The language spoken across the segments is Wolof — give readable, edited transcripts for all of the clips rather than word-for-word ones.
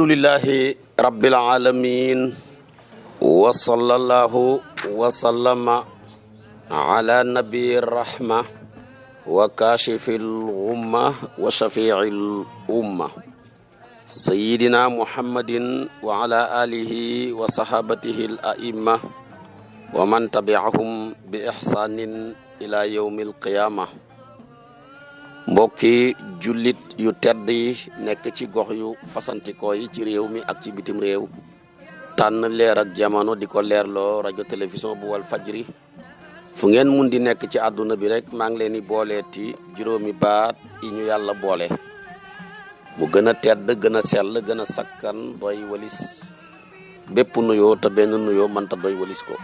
alhamdulillahi rabbil alamin wa sallallahu wa sallama ala nabiyir rahma wa kashifil umma wa shafi'il umma sayyidina muhammadin wa ala alihi wa sahabatihi al a'imma wa man tabi'ahum bi ihsanin ila yawmil qiyamah. Mbokki jullit yu tedd yi nekk ci gox yu fasantikoo yi ci réew mi ak ci bitim réew tànn leer ak jamono di ko leerloo rajo télévision bu wal fajri fu ngeen mun di nekk ci àdduna bi rek maa ngi leen di booleeti juróomi baat yi ñu yàlla boole mu gën a tedd gën a sell gën a sakkan doy walis bépp nuyoo te benn nuyoo mënta doy walis ko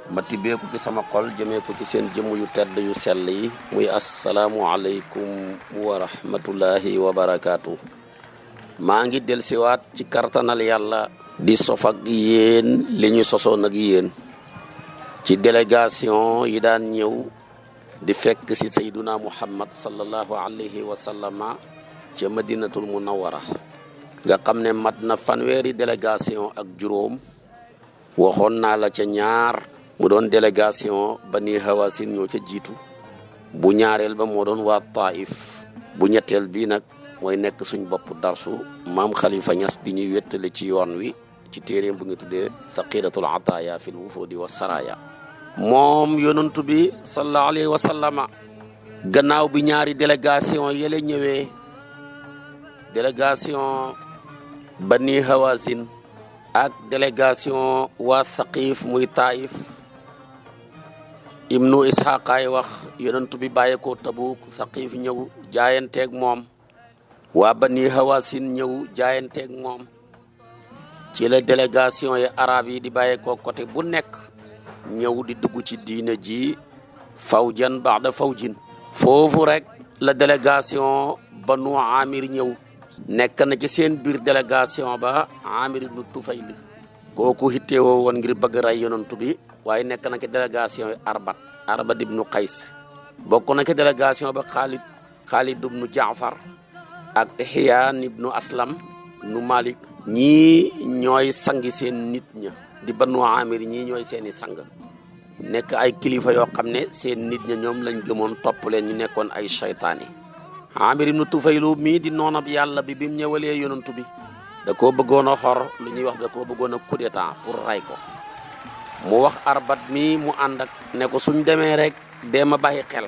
ma tibbeeku ci sama xol jëmee ko ci seen jëmm yu tedd yu sell yi muy asalaamu aleykum wa rahmatullahi wa barakaatu. maa ngi delsiwaat ci kartanal yàlla di sof ak yéen li ñu sosoon ak yéen ci délégation yi daan ñëw di fekk si sayduna muhammad sallallahu alayhi wa sallama ca madinatul munawwara nga xam ne mat na fanweeri délégation ak juróom waxoon naa la ca ñaar mu doon délégation bani hawasin ñoo ca jiitu bu ñaareel ba moo doon waa Taif bu ñetteel bii nag mooy nekk suñ bopp darsu maam Khalifa Niass di ñuy wéttale ci yoon wi ci téeréem bu ngi tuddee Saqiiratul Ataaya fil Wufuudi wa Saraaya. moom yonantu bi sallallahu alayhi wa sallama gannaaw bi ñaari délégation yële ñëwee délégation bani hawasin ak délégation waa Saqif muy Taif ibnu Isxaaqaay wax yonentu bi bàyyi ko Tabuk Saqif ñëw jaayanteeg moom waa Bani Hawasin ñëw jaayanteeg moom ci la délégation yi arab yi di bàyyi ko côté bu nekk ñëw di dugg ci diina ji fawjan ba'da fawjin foofu rek la délégation Banu Amir ñëw nekk na ci seen biir délégation ba Amir ibnu Tufayl kooku hittewoo woon ngir bëgg ray yonentu bi waaye nekk na ci délégation yi Arbat ibnu Qays bokk na ci délégation ba Xaalid ibnu Jaafar ak Ihyaan ibnu Aslam ibnu Malik ñii ñooy sangi seen nit ña di Banu Amir ñii ñooy seeni sang nekk ay kilifa yoo xam ne seen nit ña ñoom lañ gëmoon topp leen ñu nekkoon ay saytaani Amir ibnu Tufaylu mii di noonab yàlla bi mu ñëwalee yonantu bi da koo bëggoon a xor lu ñuy wax da koo bëggoon a coup d'état pour ray ko mu wax Arbat mii mu ànd ak ne ko suñ demee rek dee ma bàyyi xel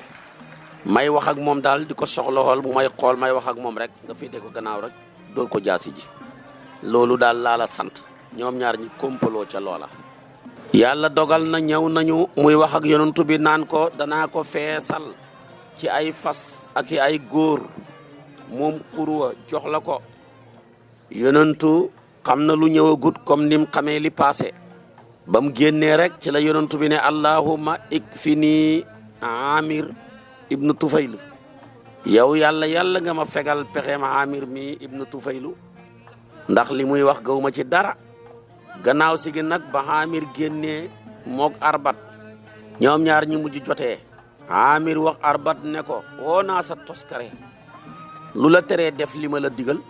may wax ak moom daal di ko soxla bu may xool may wax ak moom rek nga féete ko gannaaw rek dóor ko jaasi ji loolu daal laa la sant ñoom ñaar ñi kompaloo ca loola yàlla dogal na ñëw nañu muy wax ak yonantu bi naan ko danaa ko feesal ci ay fas ak ay góor moom xurwa jox la ko yonentu xam na lu ñëwagut comme nim xamee li passé ba mu génnee rek ci la yonentu bi ne allahumma ikfini Amir ibnu Tufayl yow yàlla nga ma fegal pexeem Amir mi ibnu Tufaylu ndax li muy wax gawma ci dara gannaaw si gi nag ba Amir génnee mook Arbat ñoom ñaar ñu mujj jotee Amir wax Arbat ne ko woo naa sa toskare lu la teree def li ma la digal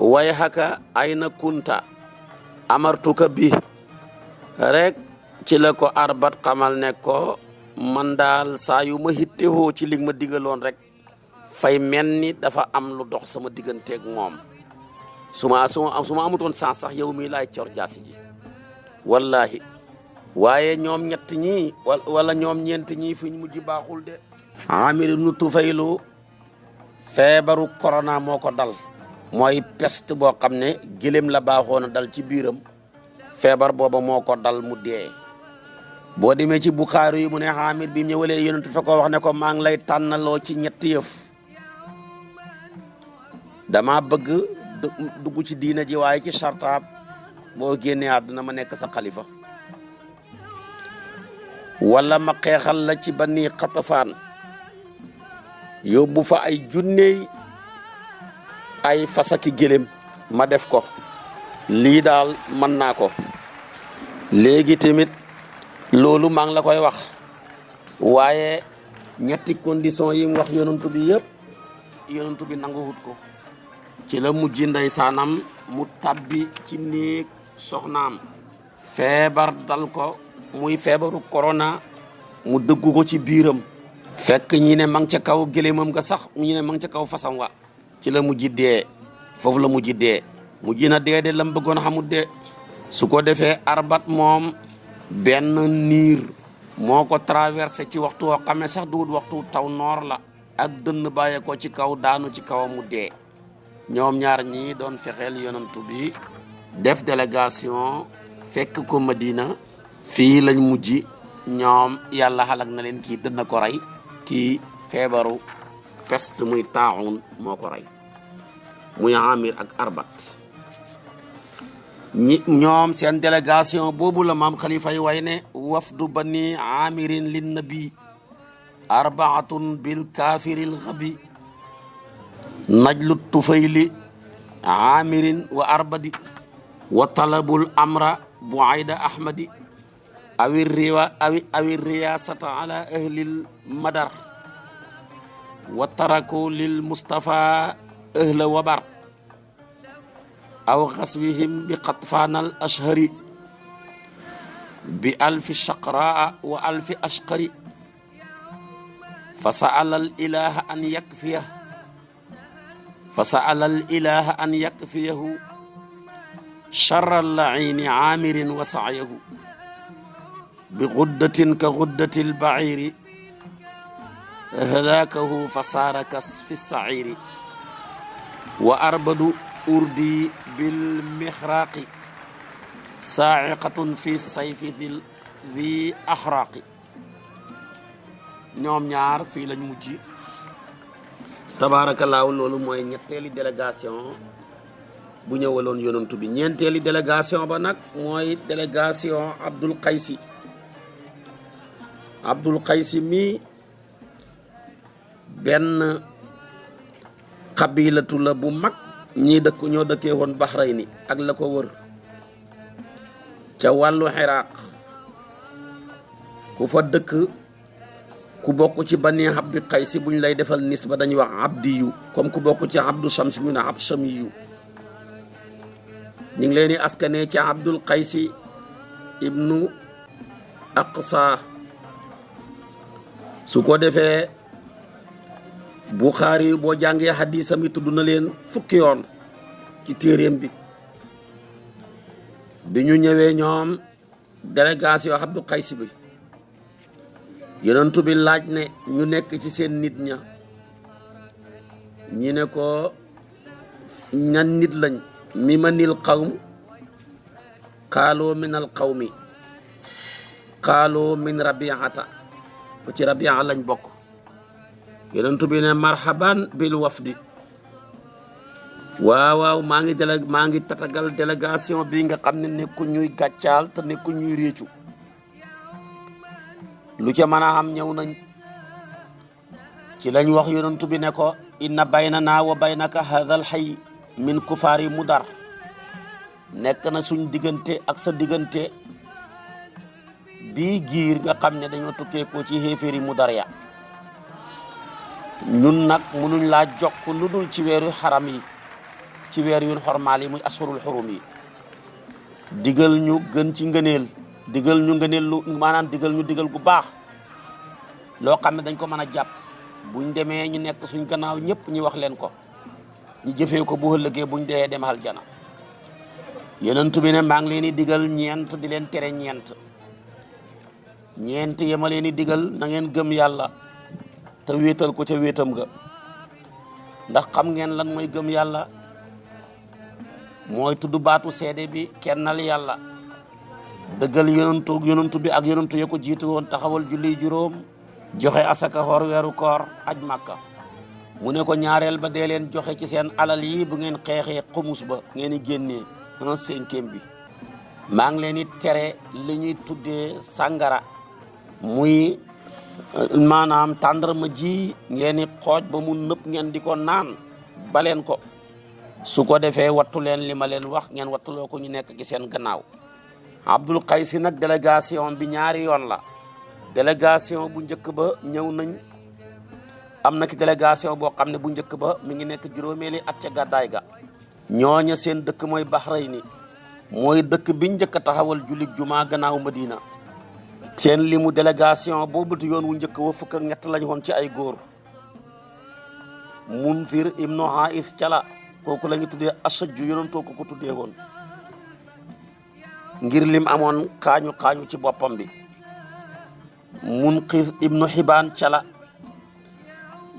way haka ay na kunta amartuka bi rek ci la ko Arbat xamal ne ko man daal saa yu ma hittewoo ci li ma digaloon rek fay mel ni dafa am lu dox sama digganteeg moom su ma amutoon sans sax yow mii laay cor jaasi ji wallahi waaye ñoom ñett ñii wala ñoom ñeent ñii fi ñu mujj baaxul de Amir ibnu Tufaylu feebaru corona moo ko dal mooy peste boo xam ne gëléem la baaxoon a dal ci biiram feebar booba moo ko dal mu dee boo demee ci Buxaari yi mu ne Amir bi mu ñëwalee yonentu fa ko wax ne ko maa ngi lay tànnaloo ci ñetti yëf dama bëgg dugg ci diina ji waaye ci sartaab boo génnee àdduna ma nekk sa xalifa wala ma xeexal la ci Bani Xatafaan yóbbu fa ay junney ay fasaki gëléem ma def ko lii daal mën naa ko léegi tamit loolu maa ngi la koy wax waaye ñetti condition yi mu wax yonantu bi yëpp yonantu bi nanguwut ko ci la mujj ndeysaanam mu tabbi ci néeg soxnaam feebar dal ko muy feebaru corona mu dëggu ko ci biiram fekk ñi ne ma ngi ca kaw gëléemam nga sax ñi ne ma ngi ca kaw fasam wa ci la mujj dee foofu la mujj dee mujj na dee de lam bëggoon xamut de su ko defee arbat moom benn niir moo ko traversé ci waxtu woo xam ne sax duwut waxtu taw noor la ak dënn bàyyee ko ci kaw daanu ci kawam mu dee ñoom ñaar ñi doon fexeel yonantu bi def délégation fekk ko Madina fii lañ mujj ñoom yàlla xalak na leen kii dënn ko rey kii feebaru peste muy taaxun moo ko rey muy Amir ak Arbat ñoom seen délégation boobu la maam Khalifa yi way ne wafdu bani amirin lin nabi arbaatun bil kaafiril xabi najlu tufayli amirin wa arbadi wa talabul amra buayda ahmadi awi riyasata ala ahlil madar wa taraku lil mustafa ahla wabar aw xaswihim bi xatfaanal ashhari bi alfi shaqraa wa alfi ashqari fa sa'ala al ilaha an yakfiya fa sa'ala al ilaha an yakfiyahu sharra al-la'iini aamirin wa sa'yahu bi guddatin ka guddati al-ba'iiri halaakahu fa saara kas fi as-sa'iiri wa arbadu urdi bil mixraaqi saa'iqatun fi sayfi dhi axraaqi ñoom ñaar fii lañ mujj tabaarakallaahu loolu mooy ñetteeli délégation bu ñëwaloon yonantu bi ñeenteeli délégation ba nag mooy délégation Abdul Qaysi mi benn xabilatu la bu mag ñii dëkk ñoo dëkkee woon Bahrayni ak la ko wër ca wàllu Iraq ku fa dëkk ku bokk ci bani Abdu Qaysi buñ lay defal nisba dañuy wax abdiyu comme ku bokk ci Abdu Shams ñu ne Abshamiyu ñu ngi leen di askane ci Abdul Qaysi ibnu Aqsa su ko defee Buxaari boo jàngee xadisam yi tudd na leen fukki yoon ci téeréem bi ñu ñëwee ñoom délégation Abdul Qaysi bi yonentu bi laaj ne ñu nekk ci seen nit ña ñi ne ko ñan nit lañ mi ma nil qawm qaaloo min al qawmi qaaloo min rabiata ko ci rabia lañ bokk yonentu bi ne marhaban bil wafdi waaw maa ngi tatagal délégation bi nga xam ne nekku ñuy gàccaal te nekku ñuy réccu lu ca mën a xam ñëw nañ ci lañ wax yonentu bi ne ko inna baynana wa baynaka hadal xay min kufaari mudar nekk na suñ diggante ak sa diggante bii giir nga xam ne dañoo tukkee ko ci xéeféeri mudar ya ñun nag munuñ laa jokk lu dul ci weeru xaram yi ci weer yun xormaal yi muy asfurul xurum yi digal ñu gën ci ngëneel digal ñu ngëneel lu maanaam digal ñu digal gu baax loo xam ne dañ ko mën a jàpp buñ demee ñu nekk suñ gannaaw ñëpp ñu wax leen ko ñu jëfee ko bu ëllëgee buñ dee dem aljana yonent bi ne maa ngi leen di digal ñeent di leen tere ñeent ñeent yema leen di digal na ngeen gëm yàlla te wéetal ko ca wéetam ga ndax xam ngeen lan mooy gëm yàlla mooy tudd baatu seede bi kennal yàlla dëggal yonantu bi ak yonantu ya ko jiitu woon taxawal julli juróom joxe asaka xoor weeru koor aj màkka mu ne ko ñaareel ba dee leen joxe ci seen alal yi bu ngeen xeexee xumus ba ngeen di génnee 1/5 bi maa ngi leen di tere li ñuy tuddee sàngara muy maanaam tàndarma ji ngeen di xooj ba mu nëpp ngeen di ko naan baleen ko su ko defee wattu leen li ma leen wax ngeen wattuloo ko ñu nekk ci seen gannaaw Abdul Qaysi nag délégation bi ñaari yoon la délégation bu njëkk ba ñëw nañ am na ki délégation boo xam ne bu njëkk ba mi ngi nekk juróomeeli at ca gàddaay ga ñooña seen dëkk mooy Bahrayni mooy dëkk bi njëkk a taxawal jullit jumaa gannaaw Madina. seen limu délégation boobu tu yoon wu njëkk wa fukk ak ñett lañ woon ci ay góor. Munzir ibnu Haïs cala kooku la ñu tuddee Ashajju yonentoo ko tuddee woon ngir lim amoon xaañu ci boppam bi. Munqis ibnu Xibaan cala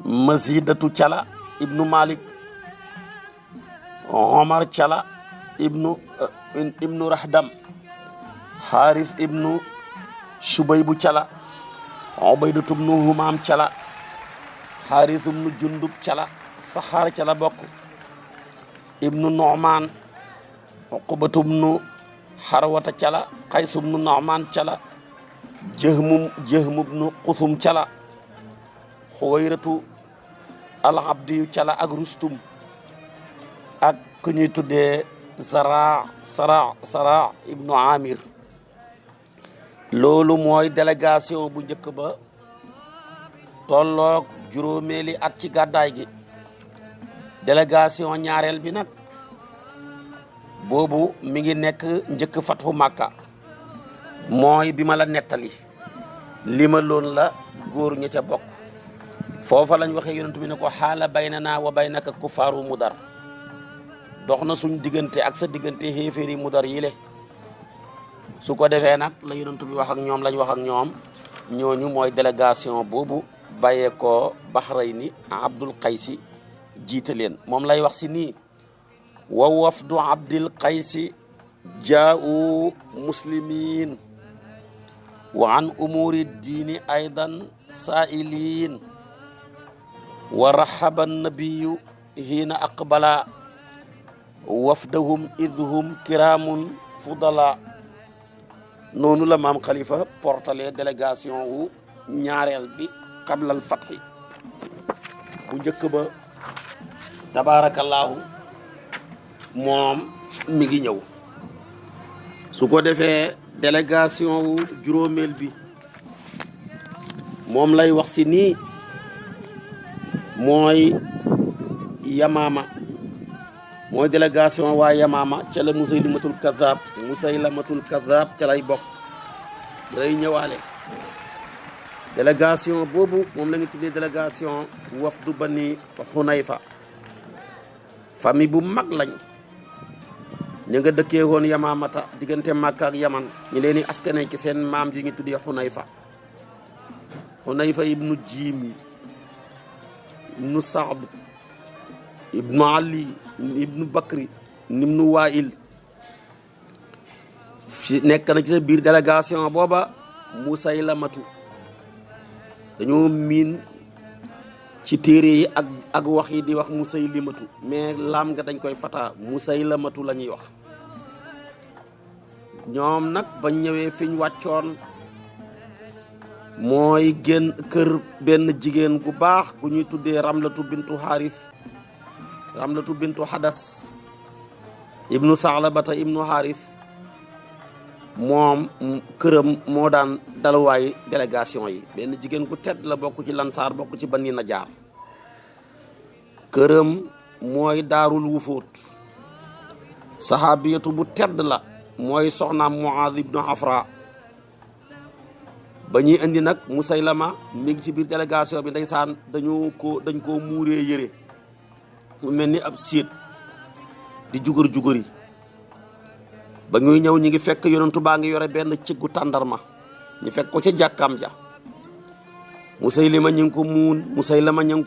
Mazidatu cala ibnu Malik Omar cala ibnu Rahdam Haris ibnu Shubaybu cala Ubaydatu ibnu Humaam cala Haris ibnu Jundub cala Saxaar cala bokk ibnu Nu'man Uqbatu ibnu Harwata cala Qays ibnu Nu'man cala Jahmu ibnu Qusum cala Xuwayratu al-Abdiyu cala ak Rustum ak ku ñuy tuddee Sara ibnu Amir. loolu mooy délégation bu njëkk ba tolloog juróomeeli at ci gàddaay gi. délégation ñaareel bi nag boobu mi ngi nekk njëkk fatxu Màkka mooy bi ma la nettali li ma loon la góor ña ca bokk. foofa lañ waxee yonent bi ne ko xaala baynana wa baynaka kuffaaru Mudar dox na suñ diggante ak sa diggante xéeféeri Mudar yi le su ko defee nag la yonent bi wax ak ñoom lañ wax ak ñoom ñooñu mooy délégation boobu bàyyee ko Bahrayni Abdul Qaysi jiite leen. moom lay wax si nii wa wafdu Abdul Qaysi jaa'u muslimin wa an umuri diini aydan saa'iliin wa rahaba nabiyu hiina aqbala wafdahum idhum kiraamun fudala. noonu la maam Khalifa portale délégation wu ñaareel bi qablal fatxi. bu njëkk ba tabaarakallaahu moom mi ngi ñëw. su ko defee délégation wu juróomeel bi moom lay wax si nii mooy Yamaama mooy délégation waa Yamaama ca la Musaylamatul Kazaab ca lay bokk ca lay ñëwaale. délégation boobu moom la ñu tuddee délégation wafdu Bani Xunayfa. famille bu mag lañ ñu nga dëkkee woon Yamaamata diggante Makka ak Yaman ñu leen di askane ci seen maam ji ñu tuddee Xunayfa ibnu Jiimi ibnu Saad ibnu Ali ibnu Bakri ibnu Wail nekk na ci sa biir délégation booba Musaylamatu. dañoo miin ci téere yi ak wax yi di wax Musaylimatu mais laam nga dañ koy fataa Musaylamatu la ñuy wax. ñoom nag bañ ñëwee fiñ wàccoon mooy génn kër benn jigéen gu baax gu ñuy tuddee Ramlatu bintu Hadas ibnu Saalabata ibnu Haris. moom këram moo daan daluwaay délégation yi. benn jigéen gu tedd la bokk ci Lansaar bokk ci Bani Najaar. këram mooy Daarul Wufuut. saxaabiyatu bu tedd la mooy soxnaam Muaaz ibnu Afra. ba ñuy indi nag Musaylama mi ngi ci biir délégation bi ndeysaan dañ koo muuree yëre mu mel ni ab séet di jugur-juguri. ba ñuy ñëw ñi ngi fekk yonentu baa ngi yore benn ciggu tàndarma ñu fekk ko ca jàkkaam ja. Musaylima ñu ngi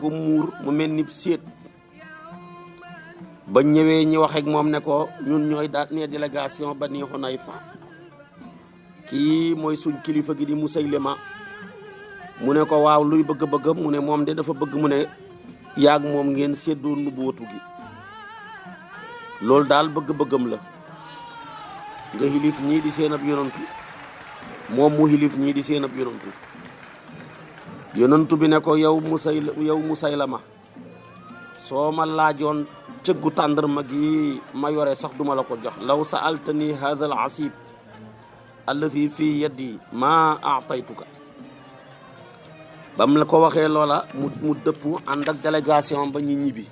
ko muur mu mel ni séet. ba ñëwee ñi wax ak moom ne ko ñun ñooy daal ne délégation Bani Xunayfa kii mooy suñ kilifa gi di Musaylima. mu ne ko waaw luy bëgg-bëggam mu ne moom de dafa bëgg mu ne yaag moom ngeen séddoo nubuwatu gi. loolu daal bëgg-bëggam la. nga xilif ñii di seen ab yonantu moom mu xilif ñii di seen ab yonantu bi ne ko yow Musaylama soo ma laajoon cëggu tàndarma gi ma yore sax duma la ko jox. law sa'altani hadha al asib alladi fi yaddi ma aataytuka. bam la ko waxee loola mu dëpp ànd ak délégation ba ñu ñibbi.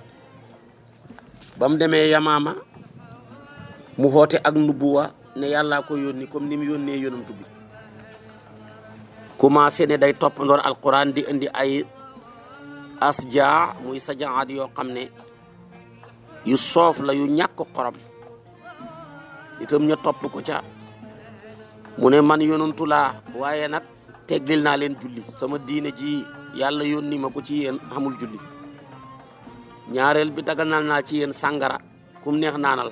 ba mu demee Yamaama mu xoote ak nubuwa ne yàllaa ko yónni comme ni mu yónnee yonantu bi commencé ne day toppandoor alquran di indi ay asjaa muy sajaat yoo xam ne yu soof la yu ñàkk xorom itam ña topp ko ca mu ne man yonantu laa waaye nag teglil naa leen julli sama diine ji yàlla yónni ma ko ci yéen xamul julli ñaareel bi daganal naa ci yéen sàngara kum neex naanal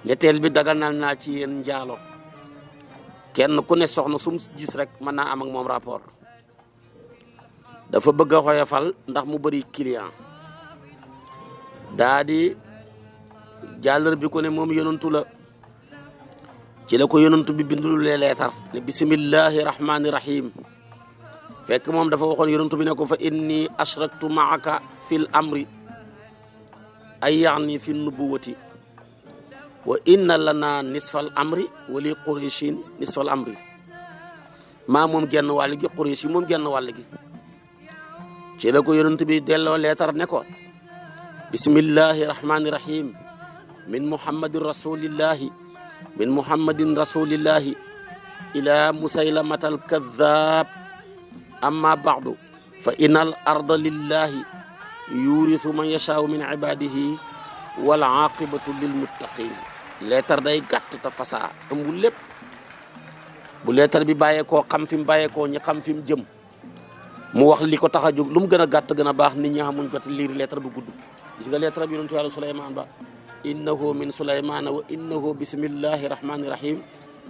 ñetteel bi daganal naa ci yéen njaalo kenn ku ne soxna sum gis rek mën naa am ak moom rapport dafa bëgg a xoyofal ndax mu bëri client daa di jàllar bi ko ne moom yonantu la ci la ko yonantu bi bindulu lee leetar ne bismillahi rahmani rahim fekk moom dafa waxoon yonantu bi ne ko fa inni ashraktu maaka fil amri ay yaani fi nubuwati wa inna lana nisfal amri wali qurayshin nisfal amri maa moom genn wàll gi quraysh moom genn wàll gi ci la ko yonantu bi delloo leetar ne ko bismillahi rahmani rahim min muhammadin rasulillahi ila musaylamatal kadhab amma ba'du fa innal arda lillahi yurithu man yasha'u min ibadihi wal aqibatu lil muttaqin leetar day gàtt te fasaa ëmbu lépp bu leetar bi bàyyeekoo xam fi mu bàyyeekoo ñi xam fi mu jëm mu wax li ko tax a jóg lu mu gën a gàtt gën a baax nit ñi xamuñ jot liir leetar bu gudd gis nga leetar bi yonentu Yàlla Suleymaan ba innahu min sulaymana wa innahu bismillahi rahmani rahim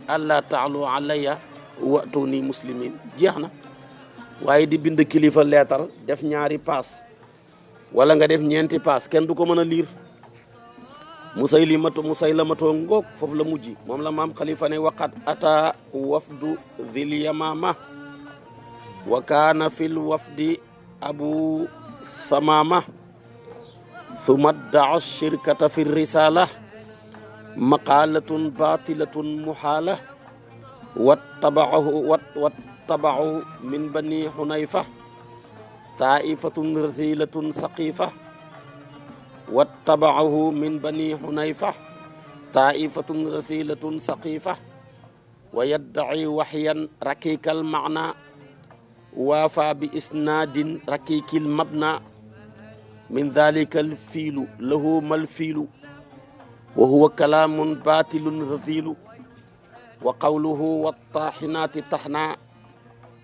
alla taalu alayya wa'tuni muslimin jeex na waaye di bind kilifa leetar def ñaari paas wala nga def ñeenti paas kenn du ko mën a liir musaylamatoo ngoog foofu la mujj moom la maam xalifa ne waqat ata wafdu dhil yamama wa kaana fil wafdi abu samama thumma daa shirkata fi risala maqalatun batilatun muhala wattaba'u min bani hunayfa taifatun rathilatun saqifa wattaba'ahu min bani hunayfa taifatun rathilatun saqifa wa yadda'i wahyan rakikal ma'na waafa bi isnadin rakikil mabna min dhalika al fiilu lahu mal fiilu wa huwa kalamun batilun rathilu wa qawluhu wattahinati tahna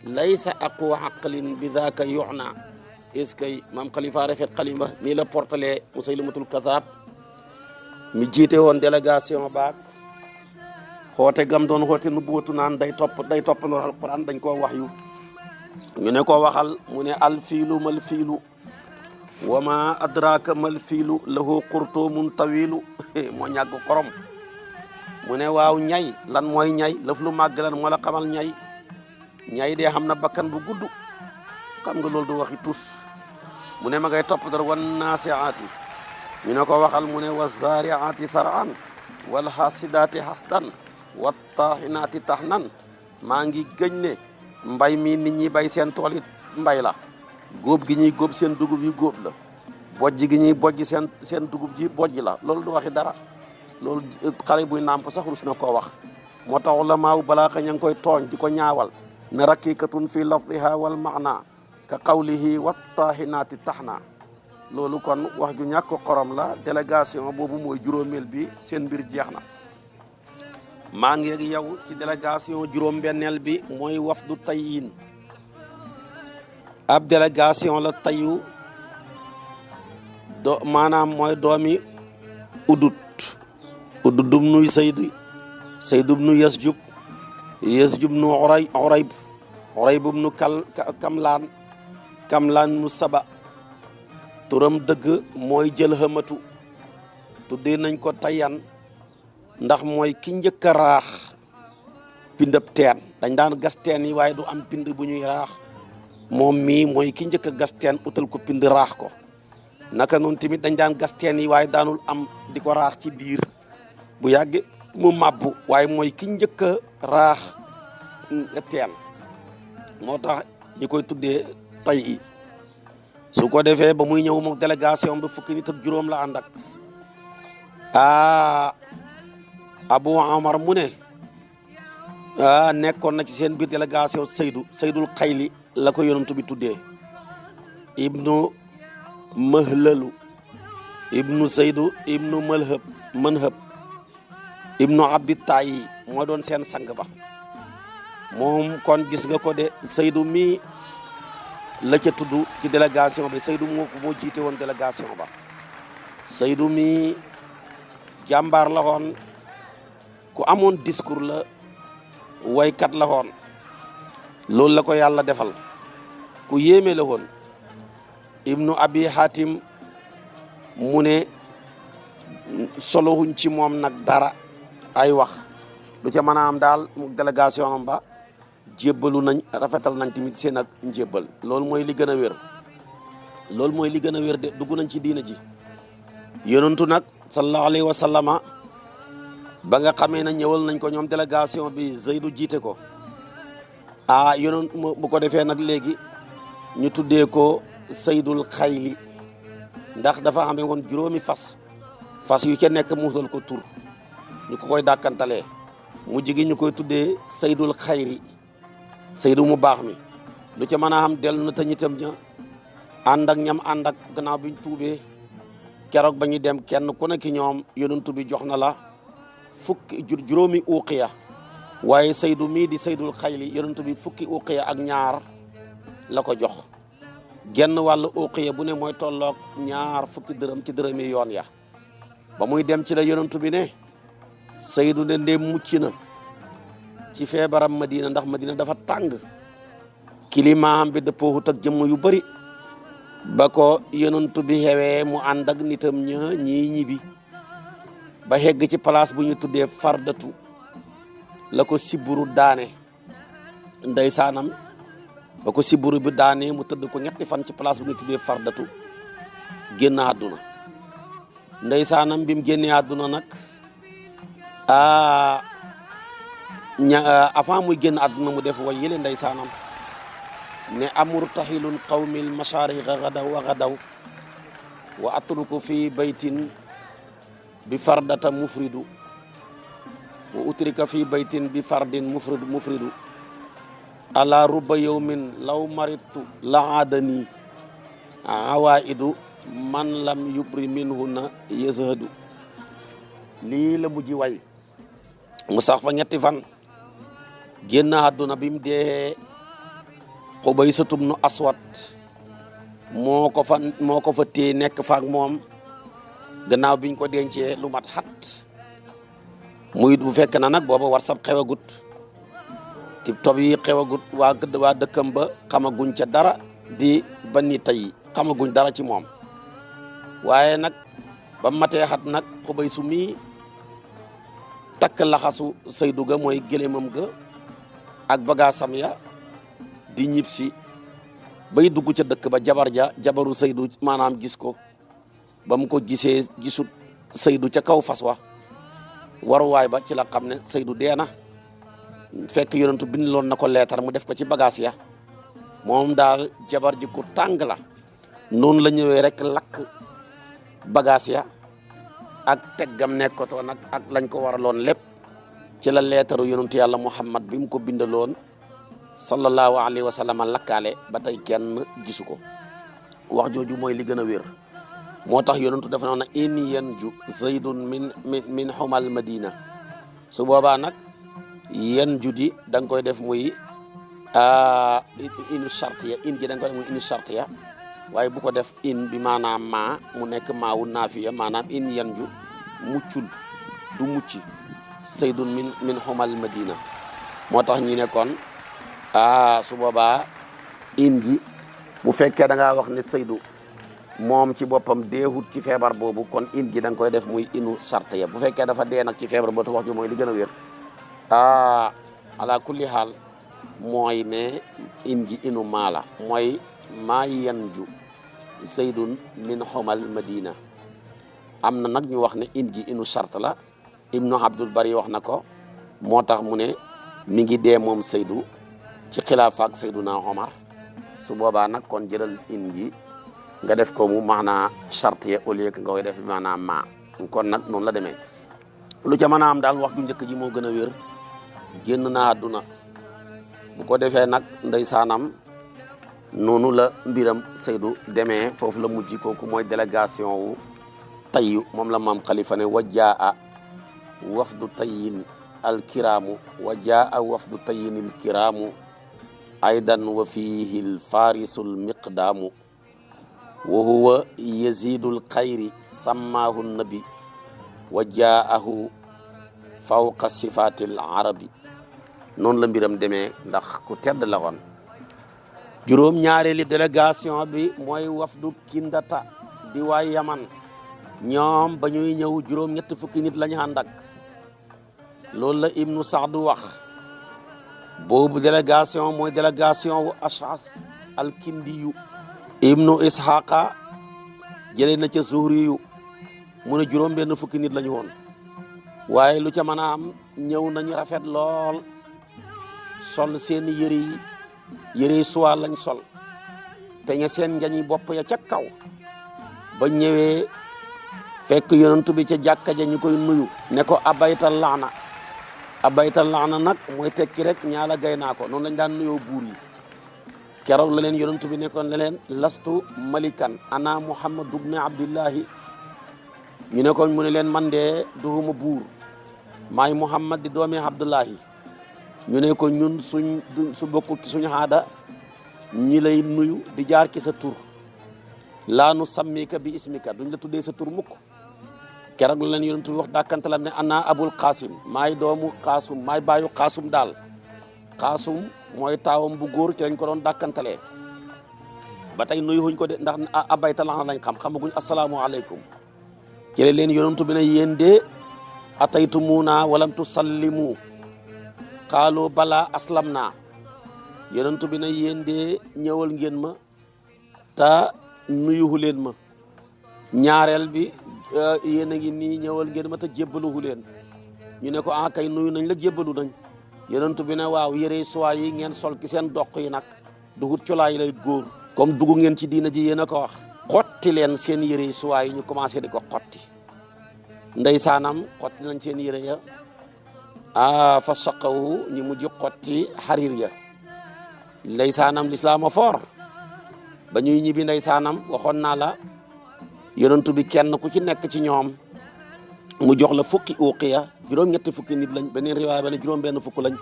laysa aqwa aqlin bi dhaka yu'na est-ce que maam Khalifa rafet xalima nii la portale Musaylamatul Kazzab mi jiite woon délégation baak xoote gam doon xoote nubuwatu naan day toppandoo alquran dañ koo wax yu ñu ne ko waxal mu ne al fiilu mal fiilu wa ma adraka mal fiilu lahu qurtumun tawilu moo ñàgg xorom mu ne waaw ñay lan mooy ñay lëf lu màgg lan moo la xamal ñay dee xam na bakkan bu gudd xam nga loolu du waxi tus mu ne ma ngay topp dara wan naasiaati ñu ne ko waxal mu ne wa zaariaati sar'an wal hasidaati hasdan wa taahinaati tahnan maa ngi gëñ ne mbay mi nit ñi bay seen tool it mbay la góob gi ñuy góob seen dugub yi góob la bojj gi ñuy bojj seen dugub ji bojj la loolu du waxi dara loolu xale buy nàmp sax rus na koo wax moo tax la maaw balaa xa ña ngi koy tooñ di ko ñaawal ne rakikatun fi lafdiha wal maana ka qawlihi wattaahinaati tahna loolu kon wax ju ñàkk xorom la délégation boobu mooy juróomeel bi seen mbir jeex na maa ngi ak yow ci délégation juróom-benneel bi mooy wafdu tayyin ab délégation la tayu maanaam mooy doomi udut dum sayd ibnu yasjub nu urayb ibnu kamlaan mu saba turam dëgg mooy jël xamatu tuddee nañ ko tayyan ndax mooy ki njëkk a raax pindab teen dañ daan gas teen yi waaye du am pind bu ñuy raax moom mii mooy ki njëkk a gas teen utal ko pind raax ko naka noonu tamit dañ daan gas teen yi waaye daanul am di ko raax ci biir bu yàgg mu màbbu waaye mooy ki njëkk a raax teen moo tax ñi koy tuddee tay i su ko defee ba muy ñëw moom délégation bi fukki nit ak juróom la ànd ak Abu Omar mu ne nekkoon na ci seen biir délégation Seydul Xayli la ko yonent bi tuddee ibnu Mahlalu ibnu Seydu ibnu Manhab ibnu Abdi Tayi moo doon seen sang ba moom kon gis nga ko de Seydu mi la ca tudd ci délégation bi Seydu moo jiite woon délégation ba Seydu mi jàmbaar la woon ku amoon discours la waykat la woon loolu la ko yàlla defal ku yéeme la woon ibnu Abi Hatim mu ne solohuñ ci moom nag dara ay wax lu ca mën a am daal mu délégation am ba jébbalu nañ rafetal nañ tamit seen ak njébbal loolu mooy li gën a wér loolu mooy li gën a wér de dugg nañ ci diina ji yonentu nag sallallahu alayhi wa sallama ba nga xamee na ñëwal nañ ko ñoom délégation bi Zeydu jiite ko yonent bu ko defee nag léegi ñu tuddee ko Seydul Xayli ndax dafa amee woon juróomi fas yu ca nekk mu wutal ko tur ñu ko koy dàkkantalee mu jigi ñu koy tuddee Seydul Xayri Seydu mu baax mi lu ca mën a am dellu na te ñitam ña ànd ak ñam ànd ak gannaaw biñ tuubee keroog ba ñu dem kenn ku nekk ñoom yonent bi jox na la fukki juróomi uqiya waaye Seydu mii di Seydul Xayli yonent bi fukki uqiya ak ñaar la ko jox genn wàllu uqiya bu ne mooy tolloog ñaar fukki dërëm ci dërëmi yoon ya ba muy dem ci la yonent bi ne Seydu ne ndee mucc na ci feebaram Madina ndax Madina dafa tàng kilimaam bi dëppoowut ak jëmm yu bari ba ko yonent bi xewee mu ànd ak nitam ñii ñibi ba xegg ci place bu ñu tuddee Fardatu la ko siburu daane ndeysaanam ba ko siburu bi daane mu tëdd ko ñetti fan ci place bu ñu tuddee Fardatu génn àdduna ndeysaanam bi mu génnee àdduna nag avant muy génn àdduna mu def way yële ndeysaanam ne amurtahilun qawmil masharikha gadaw wa gadaw wa atruku fi baytin bi fardata mufridu wa utrika fi baytin bi fardin mufridu ala rubba yawmin law maritu la adani awaidu man lam yubri minhunna yazhadu lii la mujji way mu sax fa ñetti fan génn àdduna bi mu dee Xubaysatu bnu Aswad moo ko fa téye nekk fa ak moom gannaaw biñ ko dencee lu mat xat muy bu fekk na nag booba WhatsApp xewagut TikTok yi xewagut waa dëkkam ba xamaguñ ca dara di ba ni tey xamaguñ dara ci moom waaye nag ba matee xat nag Xubaysu mi takk laxasu Seydu ga mooy gëléemam ga ak bagaasam ya di ñib si bay dugg ca dëkk ba jabaru Seydu maanaam gis ko ba mu ko gisut Seydu ca kaw fas wa waruwaay ba ci la xam ne Seydu dee na fekk yonentu bind loon na ko leetar mu def ko ci bagaas ya moom daal jabar ji ku tàng la noonu la ñëwee rek lakk bagaas ya ak teggam nekkatoo nag ak lañ ko waraloon lépp ci la leetaru yonentu yàlla Muhammad bi mu ko bindaloon sallallahu alayhi wa sallam lakkaale ba tey kenn gisu ko wax jooju mooy li gën a wér moo tax yonentu dafa noon na in yanju zaydun min xumal madina su boobaa nag yanju di da nga koy def muy inu chartiya in gi da nga koy def muy inu chartiya waaye bu ko def in bi maanaam maa mu nekk maawu naafiya maanaam in yanju muccul du mucci zaydun min xumal madina moo tax ñi ne kon su boobaa in gi bu fekkee da ngaa wax ne Seydu moom ci boppam deehut ci feebar boobu kon in gi da nga koy def muy inu sart ya bu fekkee dafa dee nag ci feebar boobu wax ju mooy li gën a wér ala kulli xaal mooy ne in gi inu maala mooy maa yanju Seydun min xomal madina am na nag ñu wax ne in gi inu sart la Ibnu Abdul Bari wax na ko moo tax mu ne mi ngi dee moom Seydu ci xilaafa ak Seyduna Omar su boobaa nag kon jëlal in gi nga def ko mu maanaa charte au lieu que nga koy def maanaam ma kon nag noonu la demee lu ca mën a am daal wax ju njëkk ji moo gën a wér génn na àdduna bu ko defee nag ndeysaanam noonu la mbiram Seydou demee foofu la mujj kooku mooy délégation wu tayyu moom la maam Khalifa ne wajjaa wafdu tayyin alkiraamu wajjaa wafdu tayyin alkiraamu aydan wa fiihi alfarisu almiqdaamu wa huwa yazidul xayri sammaahu nabi wajjaahu fawqa sifatil arabi noonu la mbiram demee ndax ku tedd la woon juróom ñaareeli délégation bi mooy wafdu kindata di waa yaman ñoom ba ñuy ñëw juróom ñetti fukki nit lañu ànd ak loolu la ibnu Saadu wax boobu délégation mooy délégation wu Ash'ath al-Kindiyu ibnu Ishaqa jëlee na ca Zuhriyu mu ne juróom benn fukki nit lañu woon waaye lu ca mën a am ñëw nañu rafet lool sol seen yëre suwaa lañ sol peñe seen njañi bopp ya ca kaw ba ñëwee fekk yonent bi ca jàkka ja ñu koy nuyu ne ko abaytal laana nag mooy tekki rek ñaala gay naa ko noonu lañ daan nuyoo buur yi keroog la leen yonent bi nekkoon ne leen lastu malikan ana muhammad ibn abdillahi ñu ne ko mu ne leen man de duhuma buur maay muhammad di doomi abdullahi ñu ne ko ñun su bokkul ci suñu aada ñi lay nuyu di jaar ki sa tur laa nu sammika bi ismika duñ la tuddee sa tur mukk keroog la leen yonent bi wax dàkkantalam ne ana abul qasim maay doomu qaasum maay baayu qaasum daal qaasum mooy taawam bu góor ci lañ ko doon dàkkantalee ba tey nuyu xuñ ko de ndax abayta lax na lañ xamaguñ asalaamualeykum ci la leen yonent bi ne yéen de ataytumuna walam tusallimu xaaloo balaa aslam naa yonent bi ne yéen de ñëwal ngeen ma te nuyuhu leen ma ñaareel bi yéen a ngi nii ñëwal ngeen ma te jébbaluhu leen ñu ne ko ah kay nuyu nañ la jébbalu nañ yonent bi ne waaw yére suwaa yi ngeen sol ki seen doq yi nag dugut colaay lay góor comme dugg ngeen ci diina ji yéen a ko wax xotti leen seen yére suwaa yi ñu commencé di ko xotti ndeysaanam xotti nañ seen yére ya fa saqawu ñu mujj xotti xariir ya ndeysaanam lislaama foor ba ñuy ñibbi ndeysaanam waxoon naa la yonentu bi kenn ku ci nekk ci ñoom mu jox la fukki uqiya juróom-ñetti fukki nit lañ beneen riwaaya ba ne juróom-benn fukk lañ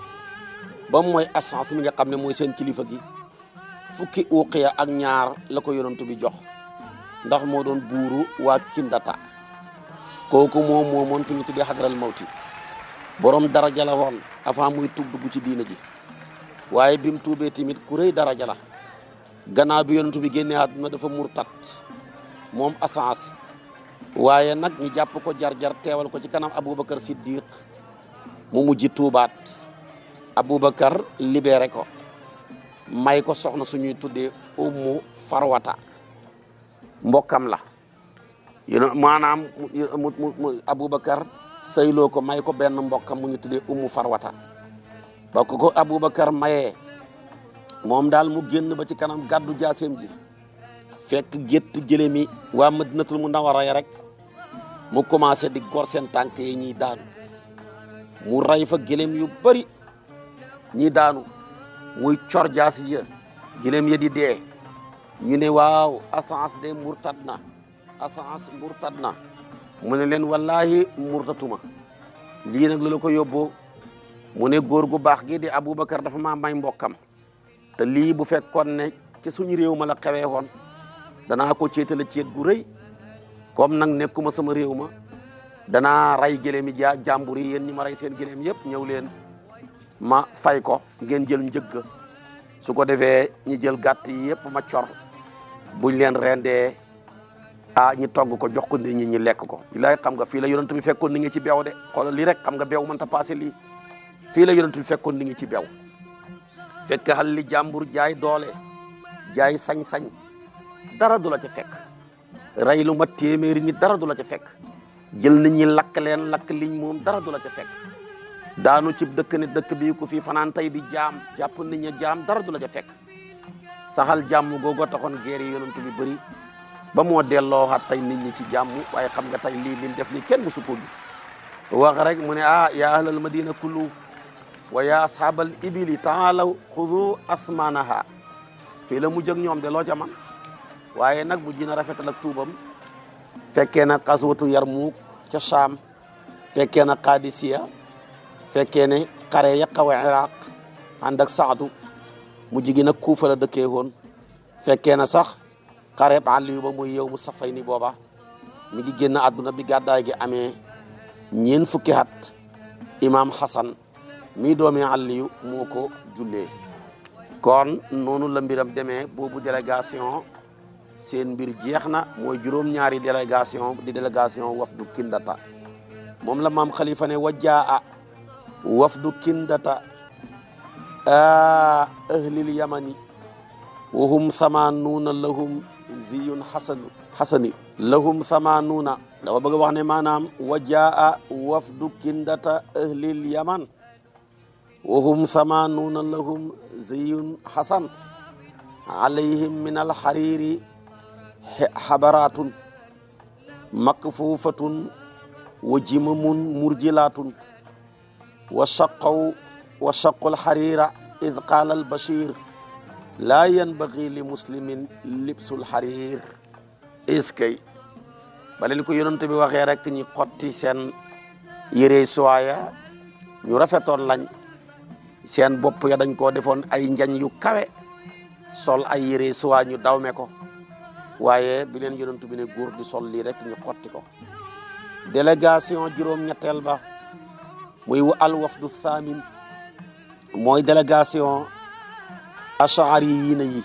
ba mooy Ash'ath mi nga xam ne mooy seen kilifa gi fukki uqiya ak ñaar la ko yonentu bi jox ndax moo doon buuru waa Kindata kooku moom moomoon fi ñu tuddee xadral mawti borom daraja la woon avant muy dugg ci diina ji waaye bi mu tuubee tamit ku rëy daraja la gannaaw bi yonentu bi génnee àdduna dafa murtat moom Ash'ath waaye nag ñu jàpp ko jar-jar teewal ko ci kanam Aboubacar Siddiq mu mujj tuubaat Aboubacar libéré ko may ko soxna suñuy tuddee Ummu Farwata mbokkam la maanaam mu Aboubacar sëyloo ko may ko benn mbokkam mu ñu tuddee Ummu Farwata ba ko Aboubacar mayee moom daal mu génn ba ci kanam gàddu jaaseem ji fekk gétt jëlemi waa Madinatul Munawwara ya rek mu commencé di gor seen tànk yi ñuy daanu mu ray fa gëlëm yu bari ñi daanu muy cor jaas ya gëlëm ya di dee ñu ne waaw Ash'ath de murtad na Ash'ath murtad na mu ne leen wallahi murtatuma lii nag la ko yóbboo mu ne góor gu baax gi di Aboubacar dafa maa may mbokkam te lii bu fekkoon ne ci suñu réew ma la xewee woon danaa ko céetale ceet gu rëy comme nag nekkuma sama réew ma danaa rey gëléem yi jàmbur yi yéen ñi ma rey seen gëléem yëpp ñëw leen ma fay ko ngeen jël njëgg su ko defee ñi jël gàtt yi yëpp ma cor buñ leen rendee ñi togg ko jox ko nit ñi lekk ko bilaay xam nga fii la yonent bi fekkoon ni ngi ci beew de xoolal lii rek xam nga beew mënta passé lii fii la yonent bi fekkoon ni ngi ci beew fekk xal li jàmbur jaay doole jaay sañ-sañ dara du la ca fekk rey lu ma téeméeri nit dara du la ca fekk jël nit ñi lakk leen lakk liñ moom dara du la ca fekk daanu ci dëkk ne dëkk bii ku fi fanaan tey di jaam jàpp nit ñi jaam dara du la ca fekk saxal jàmm googoo taxoon guerre yi yonent bi bëri ba moo delloowaat tey nit ñi ci jàmm. waaye xam nga tey lii lim def ni kenn musu koo gis wax rek mu ne ya ahlal madina kullu wa ya ashaabal ibili taalaw xudu asmanaha fii la mujj ak ñoom de loo ca man waaye nag mujj na rafetal ak tuubam fekkee na xaswatu Yarmuuk ca Saam fekkee na Qadisiya fekkee ne xare ya xaw a Iraq ànd ak Saadu mujj gi nag Kuufa la dëkkee woon fekkee na sax xareeb Aliyu ba muy yow mu safay ni booba mi ngi génn àdduna bi gàddaay gi amee ñeen fukki at imaam Xasan mii doomi Aliyu moo ko jullee kon noonu la mbiram demee boobu délégation seen mbir jeex na mooy juróom-ñaari délégation di délégation wafdu Kindata moom la maam Khalifa ne wajjaa wafdu Kindata ahlil yamani wahum samanuuna lahum ziyun xasani lahum samanuuna dafa bëgg a wax ne maanaam wajaa wafdu Kindata ahlil yaman wahum samanuuna lahum ziyun xasan alayhim min alxariri xabaratun makfuufatun wa jimamun murjilatun wa shaqu alxarira id qaala albashir laa yanbagi li muslimin libsul xarir iskay ba leen ko yonent bi waxee rek ñi xotti seen yére suwaaya ñu rafetoon lañ seen bopp ya dañ koo defoon ay njañ yu kawe sol ay yére suwaa ñu dawme ko waaye bi leen yonent bi ne góor di sol lii rek ñu xotti ko délégation juróom-ñetteel ba muy al wafdu thamin mooy délégation ashari yi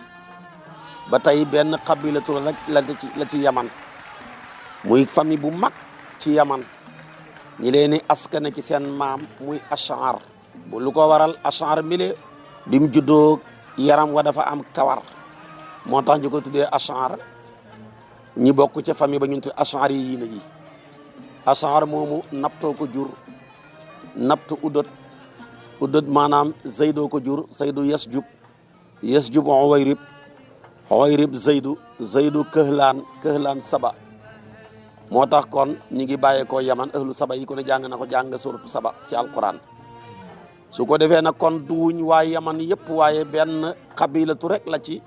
ba tey benn xabilatu rek la ci yaman muy famille bu mag ci yaman ñi leen ni askane ci seen maam muy ashar bu lu ko waral ashar mile bi mu juddoo yaram wa dafa am kawar moo tax ñu ko tuddee ashar ñi bokk ca famille ba ñu tudd ashari yi ashar moomu naptoo ko jur naptu udot maanaam zaydoo ko jur zaydu yasjub Uwayrib zaydu këhlaan saba moo tax kon ñi ngi bàyyeekoo yaman ahlu saba yi ko ne jàng na ko jàng suratu saba ci alquran su ko defee nag kon duuñ waa yaman yëpp waaye benn xabilatu rek la ci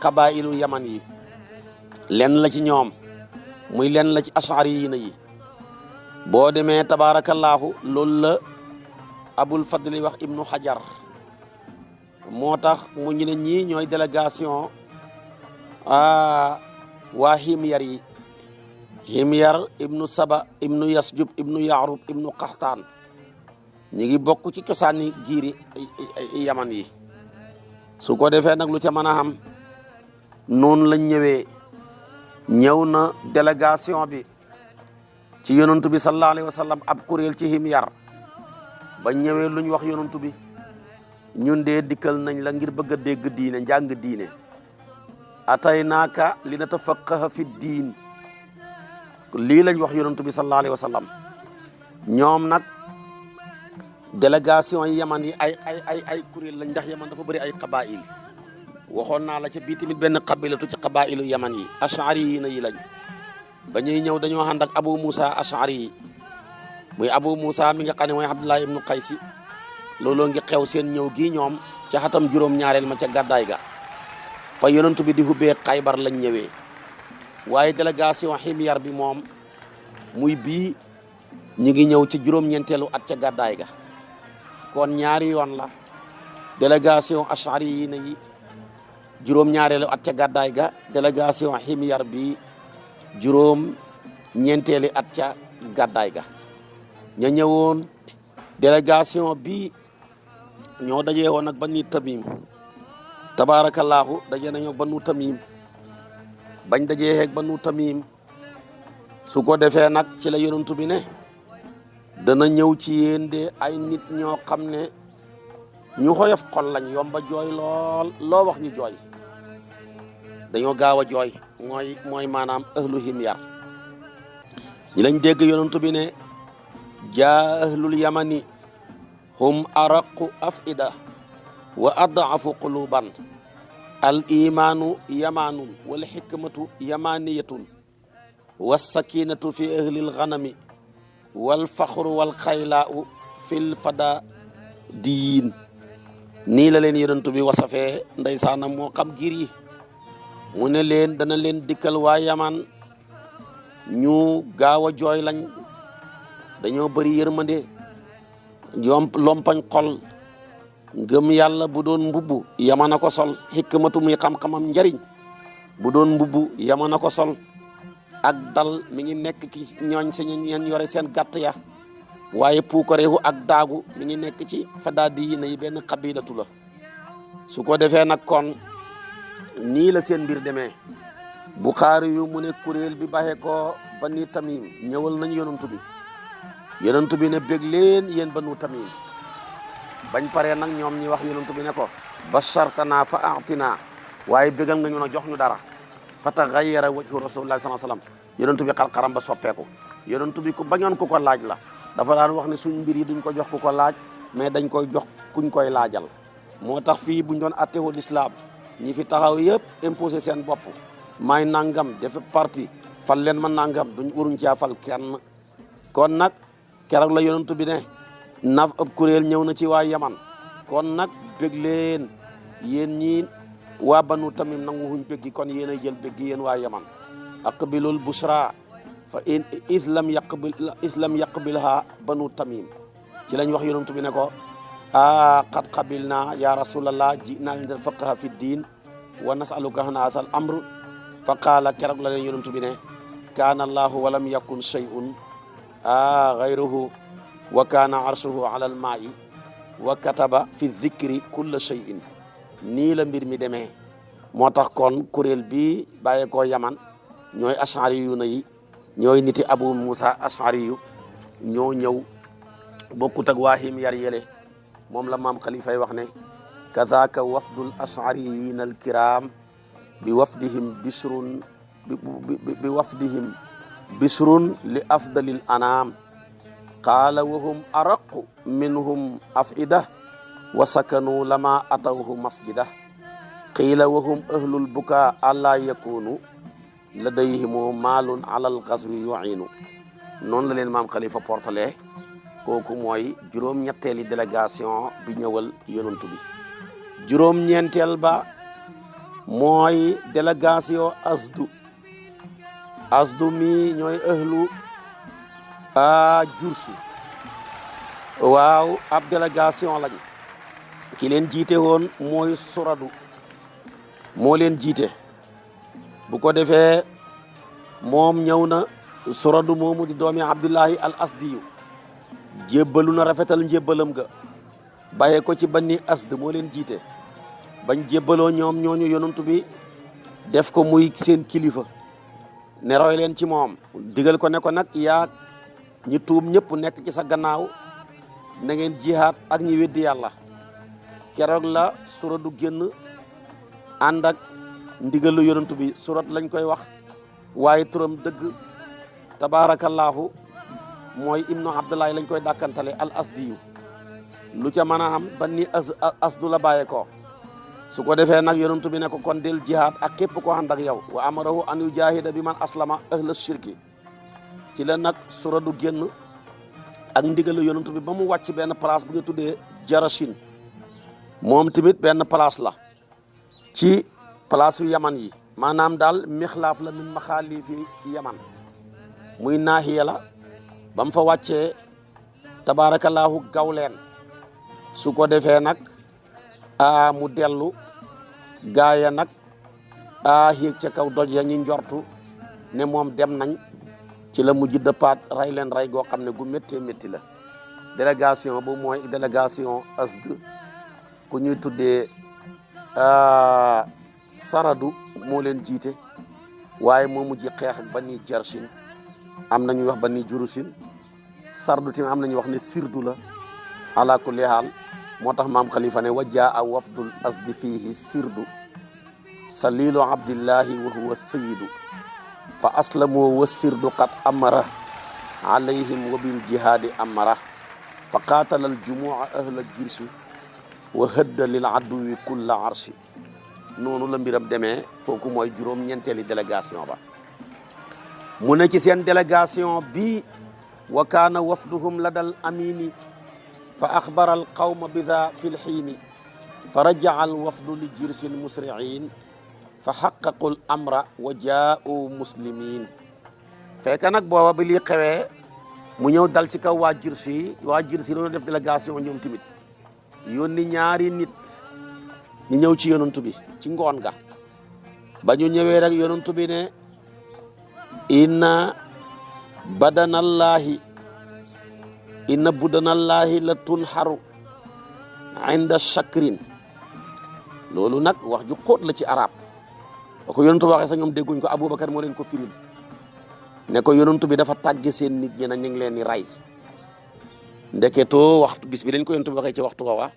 xabailu yaman yi lenn la ci ñoom muy lenn la ci ashari yi boo demee tabaarakallaahu loolu la abul fadli wax ibnu hajar moo tax mu ñu ne ñii ñooy délégation waa himyar ibnu saba ibnu yasjub ibnu yaarub ibnu qaxtaan ñi ngi bokk ci cosaani giiri yaman yi su ko defee nag lu ca mën a xam noonu lañ ñëw na délégation bi ci yonantu bi sallallahu alayhi wa sallam ab kuréel ci himyar ba ñëwee luñ wax yonantu bi ñun dee dikkal nañ la ngir bëgg a dégg diine njàng diine atay naaka li natafaqaha fi diin lii lañ wax yonantu bi sallallahu alayhi wa sallam ñoom nag délégation yi yaman yi ay kuréel lañ ndax yaman dafa bëri ay qabail waxoon naa la ca bii tamit benn qabilatu ci qabailu yaman yi ashari yi lañ ba ñuy ñëw dañoo ànd ak Abu Musa ashari yi muy Abu Musa mi nga xam ne mooy Abdullah ibnu Qaysi looloo ngi xew seen ñëw gii ñoom ca xatam juróom-ñaareel ma ca gàddaay ga fa yonent bi di hubbee Xaybar lañ ñëwee waaye délégation himyar bi moom muy bii ñi ngi ñëw ci juróom-ñeenteelu at ca gàddaay ga kon ñaari yoon la délégation ashari yi juróom-ñaareelu at ca gàddaay ga délégation himyar bi juróom-ñeenteeli at ca gàddaay ga ña ñëwoon délégation bi ñoo dajee woon ak Banu Tamim tabaarakallaahu daje nañoo Banu Tamim bañ dajee ak Banu Tamim su ko defee nag ci la yonent bi ne dana ñëw ci yéen de ay nit ñoo xam ne ñu xoyof xol lañ yomba jooy lool loo wax ñu jooy dañoo gaaw a jooy mooy maanaam ahlu himyar ñi lañ dégg yonent bi ne jaa ahlul yamani hum araqu afida wa adaafu quluban al imaanu yamaanun wal xikmatu yamaniyatun wa sakinatu fi ahlil ganami wal faxru wal xaylaau fil fada diin. nii la leen yonent bi wasafee ndeysaanam moo xam giir yi mu ne leen dana leen dikkal waa yaman ñu gaaw a jooy lañ, dañoo bëri yërmande, lompañ xol, ngëm yàlla bu doon mbubbu yaman a ko sol, xikmatu muy xam-xamam njariñ bu doon mbubbu yaman a ko sol, ak dal mi ngi nekk ci ñooñ si ñeen yore seen gàtt ya, waaye puukareewu ak daagu mi ngi nekk ci fadaadi yi nay benn xabilatu la. su ko defee nag kon nii la seen mbir demee. Buxaari yu mu ne kuréel bi baxee ko bani tamim ñëwal nañ yonantu bi ne bég leen yéen banu tamim. bañ paree nag ñoom ñi wax yonantu bi ne ko bashartana fa atina, waaye bégal nga ñu na jox ñu dara. fa taxayyara wajhu rasulillahi sallallahu alayhi wasallam, yonantu bi xar-xaram ba soppeeku. yonantu bi ku bañoon ku ko laaj la, dafa daan wax ne suñ mbir yi duñ ko jox ku ko laaj, mais dañ koy jox kuñ koy laajal. moo tax fii buñ doon attewul l'islam ñi fi taxaw yëpp imposé seen bopp, may nangam def parti fal leen ma nangam, duñ uruñ caa fal kenn. kon nag keroog la yonantu bi ne naf ab kuréel ñëw na ci waa yaman, kon nag bég leen yéen ñii waa banu tamim nangu huñ béggi, kon yéen a jël béggi yéen waa yaman. aqbilul bushra fa in islam yaqbilha banu tamim. ci lañ wax yonantu bi ne ko qad qabilna ya rasulallah jinaa lindal faqaha fi diin wa nasaluka an hadha al amr. fa qaala keroog la leen yonantu bi ne kaana allahu walam yakun shay'un gayruhu wa kaana arshuhu ala almaa'i wa kataba fi dhikri kulla shay'in. nii la mbir mi demee. moo tax kon kuréel bi bàyyee koo yaman ñooy ashari yu na yi, ñooy niti abu musa ashari yu, ñoo ñëw bokkut ak waahim yar yele. moom la maam xalifay wax ne kazaaka wafdul ashariyin alkiram bi wafdihim bisrun li afdalil anam qaala wahum araqu minhum afida wa sakanu lama atawhu masjida qiila wahum ahlul buka alla yakunu ladayhimu maalun ala alxaswi yuinu. noonu la leen maam xalifa portale. kooku mooy juróom-ñetteeli délégation bi ñëwal yonantu bi. juróom-ñeenteel ba mooy délégation asdu mi ñooy ahlu jursu. waaw ab délégation lañ. ki leen jiite woon mooy suradu moo leen jiite. bu ko defee moom ñëw na. suradu moomu di doomi abdullahi al asdiyu jébbalu na rafetal njébbalam ga bàyyee ko ci banni asd moo leen jiite. bañ jébbaloo ñoom ñooñu yonantu bi def ko muy seen kilifa, ne roy leen ci moom, digal ko ne ko nag yaa ñi tuub ñëpp nekk ci sa gannaaw na ngeen jihaad ak ñi weddi yàlla. keroog la suradu génn ànd ak ndigalu yonantu bi. surat lañ koy wax waaye turam dëgg tabaarakallaahu mooy ibnu abdullahi lañ koy dàkkantale al asdiyu. lu ca mën a xam banni asdu la bàyyee ko. su ko defee nag yonantu bi ne ko kon del jihaad ak képp ko ànd ak yow. wa amarahu an yujahida bi man aslama ahla shirki. ci la nag suradu génn ak ndigalu yonantu bi ba mu wàcc benn place bu ñu tuddee Jarashin. moom tamit benn place la ci place yu yaman yi, maanaam daal mixlaaf la min maxaalifi yaman, muy naahiya la. ba mu fa wàccee tabaarakallaahu gaw leen. su ko defee nag mu dellu gaaya nag yéeg ca kaw doj ya ñi njortu ne moom dem nañ. ci la mujj dëppaat rey leen rey goo xam ne gu méttee métti la. délégation bu mooy délégation asd ku ñuy tuddee saradu moo leen jiite, waaye moo mujj xeex ak bani jarshin. am na ñuy wax bani jurusin. sardu tamit am na ñuy wax ne sirdu la. ala kulli haal moo tax maam xalifa ne wajjaa a wafdul asdi fiihi sirdu salilu abdillahi wa huwa sayidu fa aslamu wa sirdu qad amara alayhim wa bil jihaadi amara fa qaatala al jumua ahla girsi wa hëdda lil aduwi kulla arshi. noonu la mbiram demee fooku mooy juróom-ñeenteeli délégation ba mu ne ci seen délégation bi wa kaana wafduhum ladal amini fa axbara al qawma bida fi lxiini fa rajaca al wafdu li jirsin musriin fa xaqaqu l amra wa jaau muslimin fekk nag booba bi lii xewee mu ñëw dal ci kaw waa jirsi loolu def délégation ñoom tamit yónni ñaari nit ñu ñëw ci yonantu bi ci ngoon ga ba ñu ñëwee rek yonantu bi ne inna budanallahi la tunxaru inda shakrin loolu nag wax ju xóot la ci arab ba ko yonantu waxee sax ñoom dégguñ ko Aboubacar moo leen ko firil ne ko yonantu bi dafa tàgge seen nit ñi na ñu ngi leen di rey ndeketoo waxtu bis bi dañ ko yonantu bi waxee ci waxtu wa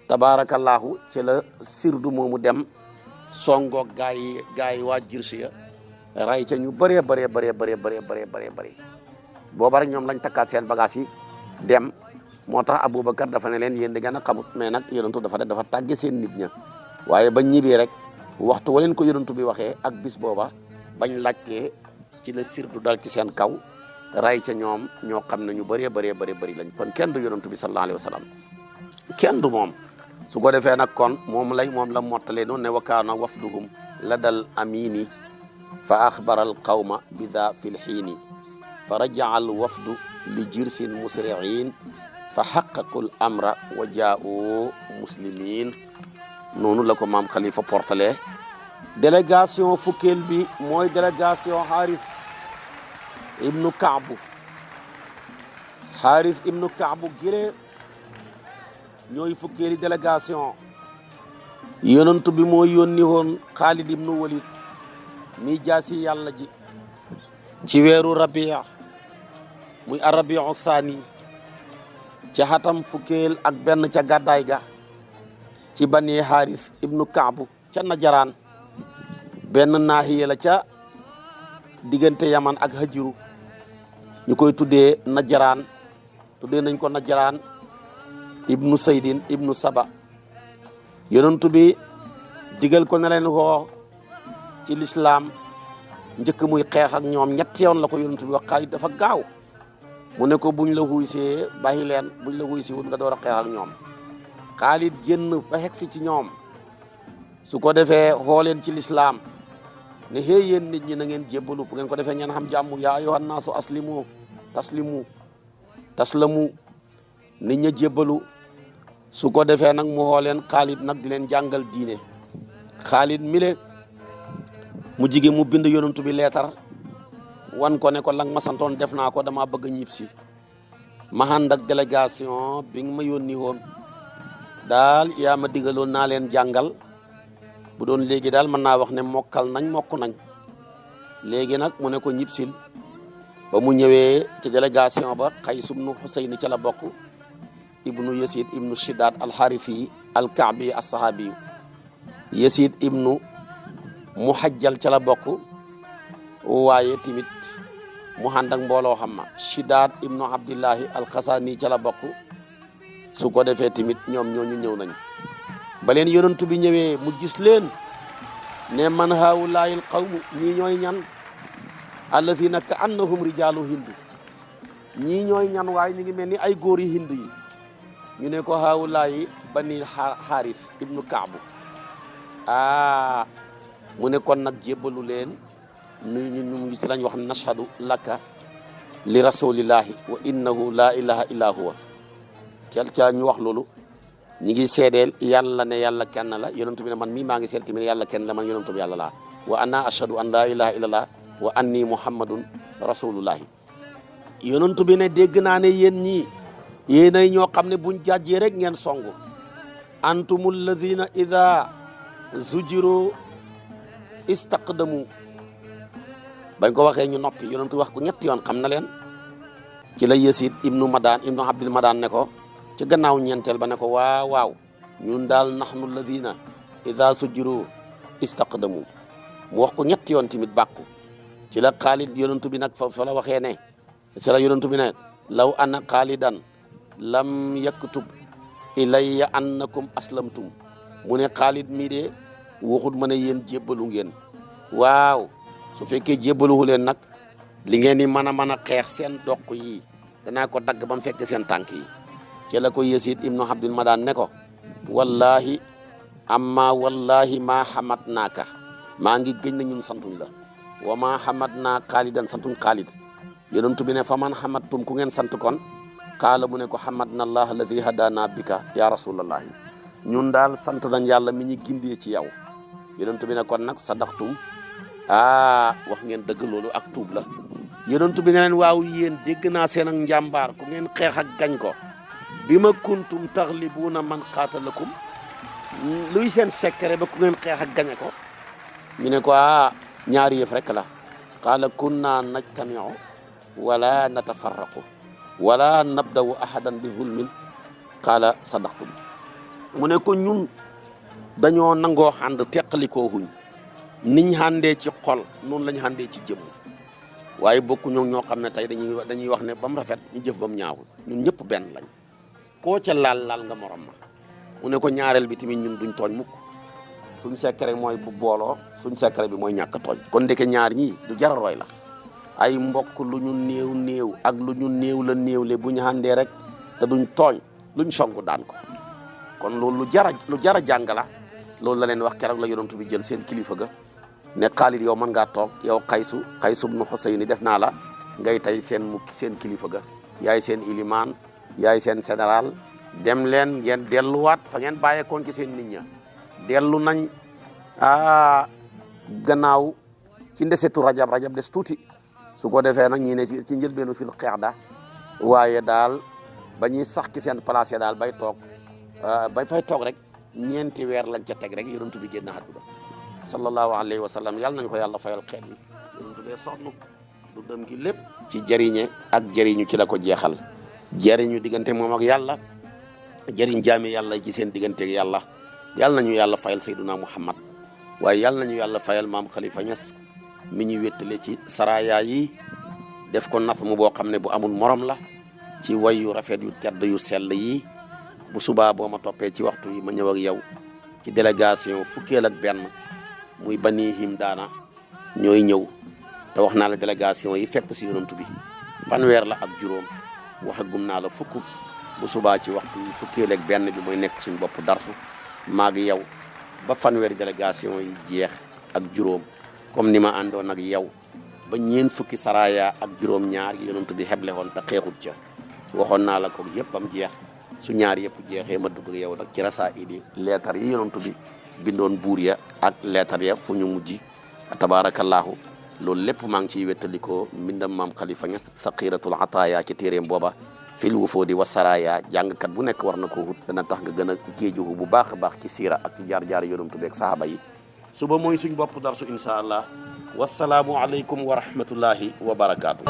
tabaarakallaahu ci la sirdu moomu dem songoog gaa yi waa jirsi ya ray ca ñu bëree bëri booba rek ñoom lañ takkaat seen bagage yi dem moo tax Aboubacar dafa ne leen yéen di gën a xamut mais nag yonantu dafa tàgge seen nit ña waaye bañ ñibbee rek waxtu wa leen ko yonantu bi waxee ak bis booba bañ laajtee ci la sirdu dal ci seen kaw ray ca ñoom ñoo xam ne ñu bëree bëri lañ kon kenn du yonantu bi sallallahu alayhi wa sallam kenn du moom su ko defee nag kon moom la mottalee noonu ne wa kaana wafduhum ladal amini fa axbara al qawma bida fi lxiini fa rajaca al wafdu li jirsin musriin fa xaqaqu l amra wa jaau muslimin noonu la ko maam Khalifa portale délégation fukkeel bi mooy délégation Xaaris ibnu Kaabu gire ñooy fukkeeli délégation yonantu bi moo yónni woon Xaalid ibnu Walid mi jaasi yàlla ji ci weeru rabia muy arabiu thani ca xatam fukkeel ak benn ca gàddaay ga ci bani Xaaris ibnu Kaabu ca Najaraan benn naahiya la ca diggante Yaman ak Hajiru ñu koy tuddee Najaraan tuddee nañ ko Najaraan ibnu Saydin ibnu Saba yonentu bi digal ko ne leen woo ci lislaam njëkk muy xeex ak ñoom ñetti yoon la ko yonentu bi wax Xaalid dafa gaaw mu ne ko buñ la xuysee bàyyi leen buñ la xuysee wut nga door a xeex ak ñoom Xaalid génn ba xegsi ci ñoom su ko defee xoo leen ci lislaam ne xëy yéen nit ñi na ngeen jébbalu bu ngeen ko defee ngeen xam jàmm yaa ayyuhan naasu taslamu nit ña jébbalu su ko defee nag mu xoo leen Xaalid nag di leen jàngal diine Xaalid mile mu jige mu bind yonantu bi leetar wan ko ne ko lang ma santoon def naa ko dama bëgg a ñib si ma ànd ak délégation bi nga ma yónni woon daal yaa ma digaloon naa leen jàngal bu doon léegi daal mën naa wax ne mokk nañ léegi nag mu ne ko ñibsil ba mu ñëwee ci délégation ba Qays ibnu Husayn ca la bokk ibnu Yasid ibnu Shidaad al-Harithi al-Ka'bi as-Sahabi Yasid ibnu Muhajjal ca la bokk waaye tamit mu ànd ak mbooloo xam ma Shidaad ibnu Abdillahi al-Khasani ca la bokk su ko defee tamit ñoom ñooñu ñëw nañ ba leen yonantu bi ñëwee mu gis leen ne man haawulaayil qawmu ñii ñooy ñan allazina ka annahum rijaalu hind ñii ñooy ñan waaye ñu ngi mel ni ay góor yi hind yi ñu ne ko haawulaayi bani Xaaris ibnu Kaabu mu ne kon nag jébbalu leen ñu ci lañ wax nashhadu laka li rasulillahi wa innahu la ilaha illa huwa ca ñu wax loolu ñi ngi seedeel yàlla ne yàlla kenn la yonentu bi ne man mii maa ngi seet tamit yàlla kenn la man yonentu bi yàlla laa wa anna ashhadu an la ilaha illallah wa anni muhammadun rasulullahi yonentu bi ne dégg naa ne yéen ñii yéenay ñoo xam ne buñ jàjjee rek ngeen songu antumul ladina ida zujiru istaqdamu bañ ko waxee ñu noppi yonentu wax ko ñetti yoon xam na leen ci la Yasid ibnu Abdil Madan ne ko ci gannaaw ñeenteel ba ne ko waaw ñun daal nahnu alladina ida sujiru istaqdamu mu wax ko ñetti yoon tamit bàkku ci la Xaalid yonentu bi nag fa la waxee ne ci la yonentu bi ne law anna Xaalidan lam yaktub ilayya annakum aslamtum mu ne Xaalid mii de waxut ma ne yéen jébbalu ngeen waaw su fekkee jébbaluwu leen nag li ngeen di mën a xeex seen doq yi danaa ko dagg ba mu fekk seen tànk yi ci la ko Yasid ibnu Abdul Madaan ne ko wallahi amma wallahi maa xamat naaka maa ngi gëñ na ñun santuñ la wa maa xamat naa xaalidan santuñ xaalid yonent bi ne fa man xamattum ku ngeen sant kon qaala mu ne ko xamat na allah alladi hadana bika ya rasulallahi ñun daal sant nañ yàlla mi ñu gindee ci yow yonent bi ne kon nag sadaxtum wax ngeen dëgg loolu ak tuub la yonent bi ne leen waaw yéen dégg naa seen ak njàmbaar ku ngeen xeex ak gañ ko bi ma kuntum taxlibuuna man qaatalakum luy seen secret ba ku ngeen xeex ak gañe ko ñu ne ko ñaari yëf rek la qaala kunna najtamiu wala natafarraqu wala nabdawu ahadan bi zulmin qaala sadaqtum mu ne ko ñun dañoo nangoo ànd teqalikoo huñ niñ àndee ci xol noonu lañ àndee ci jëmm waaye bokku ñoo xam ne tey dañuy wax ne ba mu rafet ñu jëf ba mu ñaaw ñun ñëpp benn lañ koo ca laal nga morom ma mu ne ko ñaareel bi tamit ñun duñ tooñ mukk suñ secret mooy bu booloo suñ secret bi mooy ñàkk tooñ kon ndeke ñaar ñii du jar a roy la ay mbokk lu ñu néew ak lu ñu néewle bu ñu àndee rek te duñ tooñ luñ songu daan ko kon loolu lu jara jàng la loolu la leen wax keroog la yonent bi jël seen kilifa ga ne Xaalid yow mën ngaa toog yow Xaysu ibnu Xusayni def naa la ngay tey seen kilifa ga yaay seen ilimaan yaay seen général dem leen ngeen delluwaat fa ngeen bàyyeekoon ci seen nit ña dellu nañ gannaaw ci ndesetu rajab des tuuti su ko defee nag ñi ne ci njëlbeenu fil qa'da waaye daal ba ñuy sax ci seen place daal bay fay toog rek ñeenti weer lañ ca teg rek yonent bi génn àdduna sallallahu alayhi wa sallam yàlla nañ ko yàlla fayal xeet bi yonent bee sonn du dem gi lépp ci jëriñe ak jëriñu ci la ko jeexal jëriñu diggante moom ak yàlla jëriñ jaami yàlla ci seen diggante ak yàlla yàlla nañu yàlla fayal sayduna muhammad waaye yàlla nañu yàlla fayal maam Khalifa Niass mi ñu wéttale ci saraya yi def ko nat mu boo xam ne bu amul morom la ci way yu rafet yu tedd yu sell yi bu subaa boo ma toppee ci waxtu yi ma ñëw ak yow ci délégation fukkeel ak benn muy Bani Himdaana ñooy ñëw te wax naa la délégation yi fekk si yonantu bi fanweer la ak juróom waxagum naa la fukk bu subaa ci waxtu yi fukkeel ak benn bi mooy nekk suñ bopp darsu maa ngi yow ba fanweeri délégation yi jeex ak juróom comme ni ma àndoon ak yow ba ñeen fukki saraya ak juróom ñaar yi yonantu bi xeble woon te xeexut ca waxoon naa la ko yëpp bam jeex su ñaar yëpp jeexee ma dugg yow nag ci rasaa'il leetar yi yonantu bi bindoon buur ya ak leetar ya fu ñu mujj tabaarakallaahu loolu lépp maa ngi ciy wettalikoo mbindam maam Khalifa Niass saqiratul ataaya ci téeréem booba fil wufoodi wa saraya jàngkat bu nekk war na ko wut dana tax nga gën a géejuhu bu baax a baax ci siira ak ci jaar-jaar yonantu bi ak sahaaba yi suba mooy suñ bopp darsu insha allah wassalaamu aleykum wa rahmatullahi wa barakaatu.